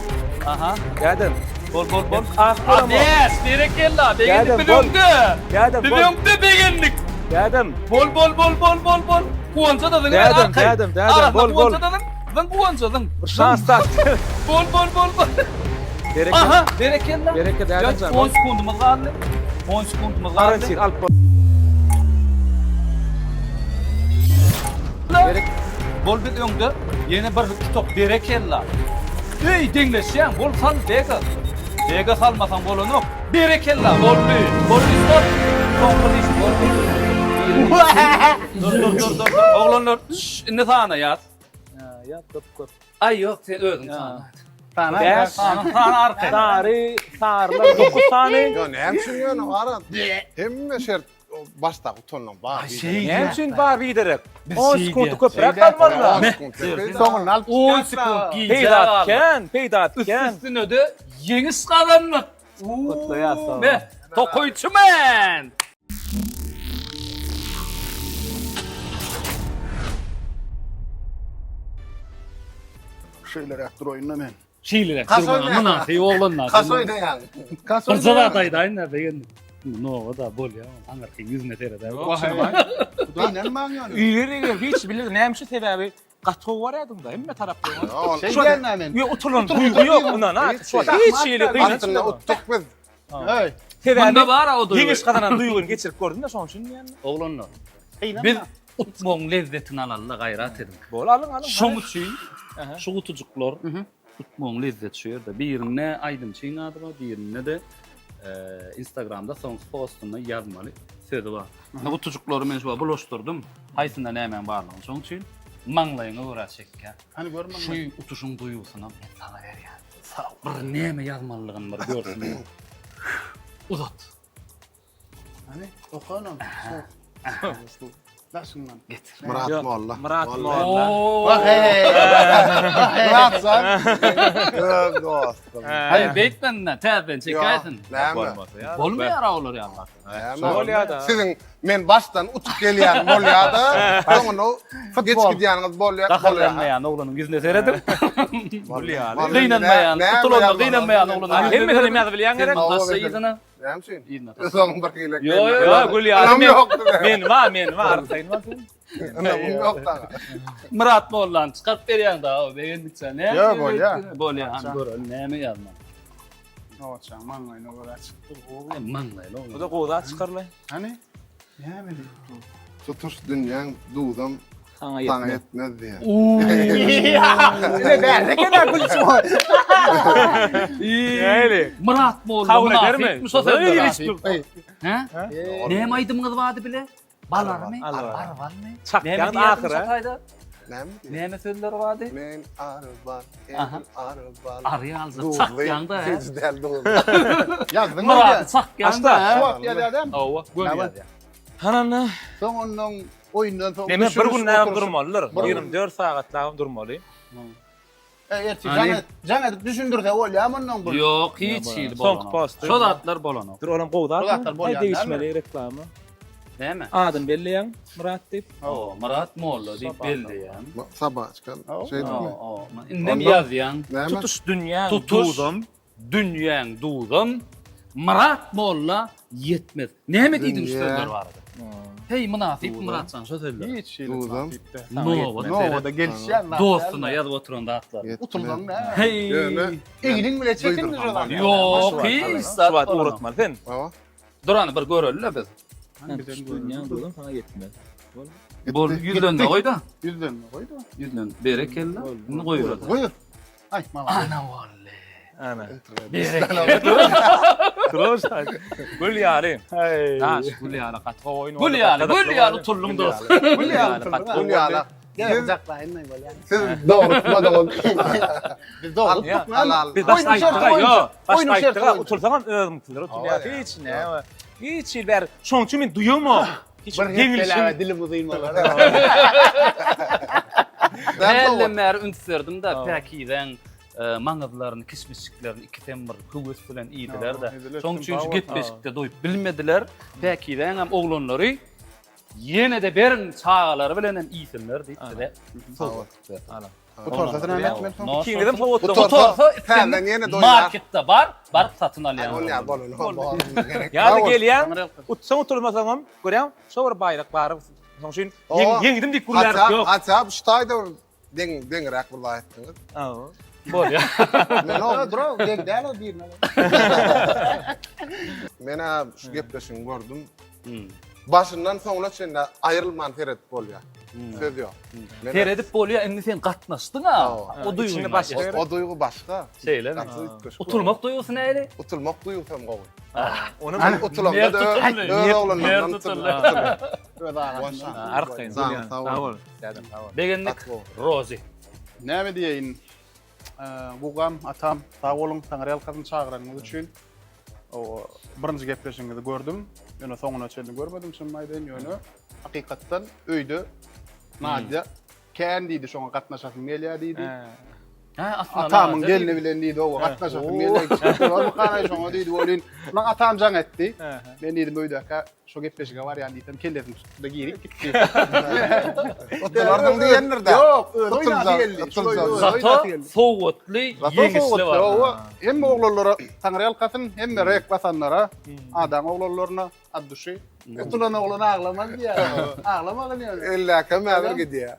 Aha. Dädem. Bol bol bol. Ah, Ah, Bäş. Berekella. Begendik Dädem, biz bol. öňde. Dädem, Biz bol. öňde begendik. Dädem. Bol bol bol bol bol bol. Guwança da zyň. Dädem, dädem, dädem, bol, bol. Guwança da zyň. Zyň guwança zyň. Bir şans tat. Bol bol bol bol. Bereket. Aha, berekella. Bereket, dädem jan. 10 sekundumyz galdy. 10 sekundumyz galdy. Garantir alyp bol. Berek. Bol biz öňde. Ýene bir iki top berekella. Eý, deňleşýäň. Bol sal Bega. Bega salmasaň bolanok. Berekella, boldy. Boldy, stop. Soňky diş boldy. Dur, dur, dur, dur. Oglanlar, şş, indi sanaýas. Ýa, köp köp. Aý, ýok, sen özüň sana. Sana. Bäş. Sana, sana arkaýyn. Sary, sarylar 9 sany. Ýa näme üçin ýöne ara hemme şert başda utandyň bar. Näme üçin bar biderek? 10 şey sekundy diýýär. köpräk almaly. Soňuny alyp 10 sekunt gijä Peýda galdy. kän, peýda kän. Üstüne-de ýeňiş gazandyk. Gutlaýas. Be, tokaýçy men. Şeýleräk duraýyn-da men. Şeýleräk Kas durmaga oýnaýan. mynasyp oglanlar. Kas oýnaýan. Kas Bir zat oýnaýan. aýdaýyn-da begendim. Nowa da bolýar, aňyrky ýüzüne seredäý. Gynanmaň ýöne. Üýrer hiç bilir näme üçin sebäbi gaty gowy barýardyň-da hemme tarapdan. Şey diýen men. Ýok utulan duýgy ýok yndan ha. Hiç hili gynanç Aslynda ýok. utduk biz. Hey. Sebäbi Bunda bar o duýgy. ýeňiş gazanan duýgyny geçirip gördüm-de şonuň üçin diýen. Oglanlar. Biz utmagyň lezzetini alaly-da gaýrat ediň. Bol alyň alyň. Şoň üçin şu gutujyklar utmagyň lezzeti şu ýerde. Birinde aýdymçyň ady bar, birinde-de Instagramda soňky postunda ýazmaly sözi bar. Indi gutujyklary men şu wagt bulaşdyrdym. Haýsynda nämäň barlygyny. Şoň üçin maňlaýyňa görä çekýän. Hany gör maňlaý. Şu utuşyň duýgusyny men saňa berýän. Sag bir näme ýazmalydygyny bir görsün. Uzat. Hany okanam. Daşyňdan. Getir. Myrat molla. Myrat molla. Myrat sen. Öz dostum. Haý beýtmende täzeden çekäýsin. Näme? Bolmaýar olar ýaly. Näme? Bolýar-da. Siziň men başdan utup gelýän bolýar-da, soňunda geç gidýäniňiz bolýar. Gaharlanmaýan oglanyň ýüzüne seredip. Bolýar. Gynanmaýan, utulanda gynanmaýan oglanyň. Hemmesini ýazyp bilýän gerek. Taşla yzyna. Näme üçin? Yzyna taşla. Soň bir hile. Ýo, ýo, Ýo, gül ýaly. Ynam Men, ýok size. men bar, men bar. Arkaýyn bol sen. Ynamym ýok daga. Myrat mollany çykaryp berýäň daga, begendikçe. Näme? Ýo, bolýar. Bolýar, hany göreli näme ýazmaly. Nowaçaň maňlaýyna görä çykdy. Gowy. Maňlaýly oglan. Bu da gowy zat çykarly. Hany? Näme diýip dur? Tutuş dünýäň duzam Saňa saňa ýetmez. ýetmez diýýär. Ine bärde kena gülçi bar. Näli? Myrat molla Kabul edermi? mynasypmy şo sözlere? Hiç Hä? Näme aýdymyňyz bardy bile? Balarmy? Arbalmy. Arbalmy? Çakýan Näme diýýärdiň ahyra. şo taýda? Näme diýýär? Näme sözleri bardy? Men arban, Aha. edil arban. Ary ýalyja Duzly, çakýaň-da, hä? süýji däl duzly. Ýazdyň Myrady çakýaň-da, Şu hä? wagt ýazýadam. Hawa, göni Näme? ýazýar. Hananda Soň ondan oýundan soň Neme bir düşüriş, gün näme oturyş. durmalydyr. Bir gün. 24 sagatlap durmaly. E, ertir Hani- jaň et, jaň edip düşündirse bolýar mundan bu. Ýok, hiç hili Soňky bolanok. posty. Şo zatlar bolanok. Dur olam gowy zat. Bu zatlar bolýan Degişmeli reklama. Näme? Adyny belleýäň Myrat diýip. Hawa, Myrat molla diýip belleýän. Sabah çykan. Şeýdipmi? Hawa, indem ýazýaň. Näme? Tutuş dünýäň Tutuş duzam. Dünýäň duzam Myrat molla ýetmez. Näme diýdiň şu Dünýä. sözler barada? Heý mynasyp Myratjan şu sözler. Hiç hili Duzam. mynasyp däl. Nowada Nowada gelişýän zat. Dostuna ýazyp oturan zatlar. Ýetmez. Utulsaň näme? Heý. Ýöne Egniň bile çekildi şu zat. Ýok, hiç zat Şu wagt bolanok. ugratmaly sen. Hawa. Durany bir göreli-le biz. Tutuş dünýäň duzam saňa ýetmez. Bol ýüzlenme goý-da. Ýüzlenme goý-da. Ýüzlen. Berekella. Indi goýber. Goý. Aý, maňa. Ana wally. Ana. Berekella. Durmuş Gül ýaly. Daş gül ýaly gaty gowy oýun. Gül ýaly, gül ýaly utuldyň dost. Gül ýaly gaty Gül ýaly. Gel Siz, kujaklaýyn men bolýar. siz dogry tutmadyňyz. Biz dogry tutmadyk. Halal. Biz başda Oýnuň şerti aýtdyk, boýunça. ýok. Başda Oýnuň şerti aýtdyk, boýunça. utulsaňam özüňkiler utulýar. Hawa, Hiç näme. Hiç hil bäri. Şonuň üçin men duýamok. Hiç Bir ýeňilişim. hepdeläge dilim uzyn bolar. Hälden bäri üns berdim-de, päkizäň e, maňyzlaryny, kişmişiklerini ikisem bir höwes bilen iýdiler-de. Şonuň üçin şu gepleşikde doýup bilmediler. Päkizäňem oglanlary ýene-de beriň çagalary bilenem iýsinler diýip bize sowgat berdi. Gutarsa näme etmeli soň? Ikiňizem sowatly. Gutarsa Täzeden ýene doýar. Marketde bar, baryp satyn alýaň. Bolýar, bolýar. Ýa-da gelýäň, utsaň utulmasaňam, görýäň, şo bir baýrak bar. Şonuň üçin ýeňdim diýip gürlärlik ýok. Haça, şu taýda bir deň deňräk bir zat etdiňiz. Hawa. Bolýar. Men o Dur, deň däl o birine. Men şu gepleşigiň gördüm. Başyndan soňuna çenli aýrylman seredip bolýar. Söz ýok. Men- Seredip bolýar, indi sen gatnaşdyň-a. O duýgy İçinde başga. başga. O, o duýgy başga. Şeýlemi? Gaty üýtgeşik. Utulmak duýgusy näli? Utulmak duýgusy hem gowy. Onu Hani utulanda da Mert tutuldy. öz oglanlardan Mert utuldy. tutuldy. Öz arasynda. Arkaýyn. Sag Sag bol. Sag bol. Begendik. Gaty gowy. Rozy. Näme diýeýin? Gugam, atam, sag boluň, Taňryýalkasyn çagyranyňyz üçin. O birinji gepleşigiňizi gördüm. Ýöne soňuna çenli görmedim, çynymy aýdaýyn, ýöne hakykatdan öýde Nadýa kän diýdi, şoňa gatnaşasym gelýär diýdi. Hä, aslynda Atamyň Nadýa gelni bilen diýdi, owa gatnaşasym gelýär. Bolmukanaý şoňa diýdi, welin, Munuň atam jaň etdi. Men diýdim öýdäkä Şo gepleşige barýan diýsem kellesini tutdy-da girip gitdi. Otulardyň diýendir-dä. Ýok, özi oýnasy geldi. Zato sowgatly ýeňişli bar. Hawa, hemme oglanlara taňryýalkasyn, hemme rek basanlara, adaň oglanlaryna ad duşy. Utulan oglan aglamaz diýýär. Aglamagyn ýöne. Elläkem häzir gidýär.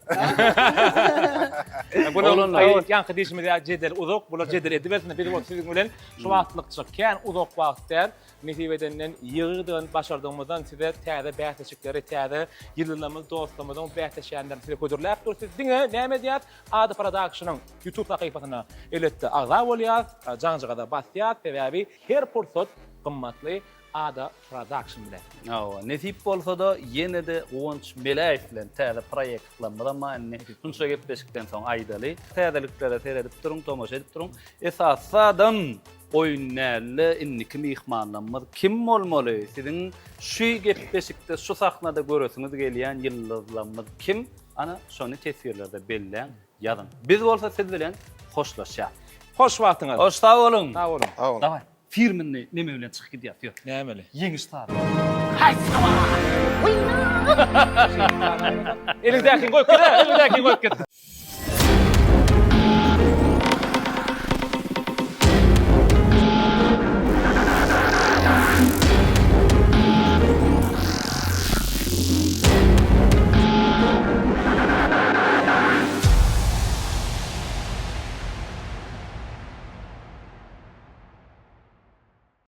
Oglanlar, ýaňky diýşimiz ýaly jedel uzak, bular jedel edibersin. Biz bolsa siziň bilen şu wagtlykça kän uzak wagt däl. Nesip edenden ýygy-ýygydan başardygymyzdan size täze bäsleşikleri, täze ýyldyzlarymyz, dostlarymyzyň bäsleşýänlerini size hödürläp durus. Siz diňe näme edýäs? Ada Production-yň YouTube sahypasyna elbetde agza bolýas, jaňjagaza basýas, sebäbi her pursat gymmatly Ada Production bilen. Hawa, nesip bolsa-da ýene-de Guwanç Meläýew bilen täze proýektlerimiz bar indi. Şunça gepleşikden soň aýdaly. Täzeliklere seredip duruň, tomaşa edip duruň. Esasadam. Oýun dälde indiki myhmanlarymyz kim bolmaly? Siziň şu gepleşikde şu sahnada göresiňiz gelýän ýyldyzlarymyz kim? Ana şony teswirlerde belläň, ýazyň. Biz bolsa siz bilen hoşlaşýas. Hoş wagtyňyz. Hoş sag boluň. Sag boluň. Sag boluň. Daway. Firmini neme bilen çykyp gidýäs ýör. Nämeli? Ýeňiş sazy. Eliňdäkini goýup git, eliňdäkini goýup git.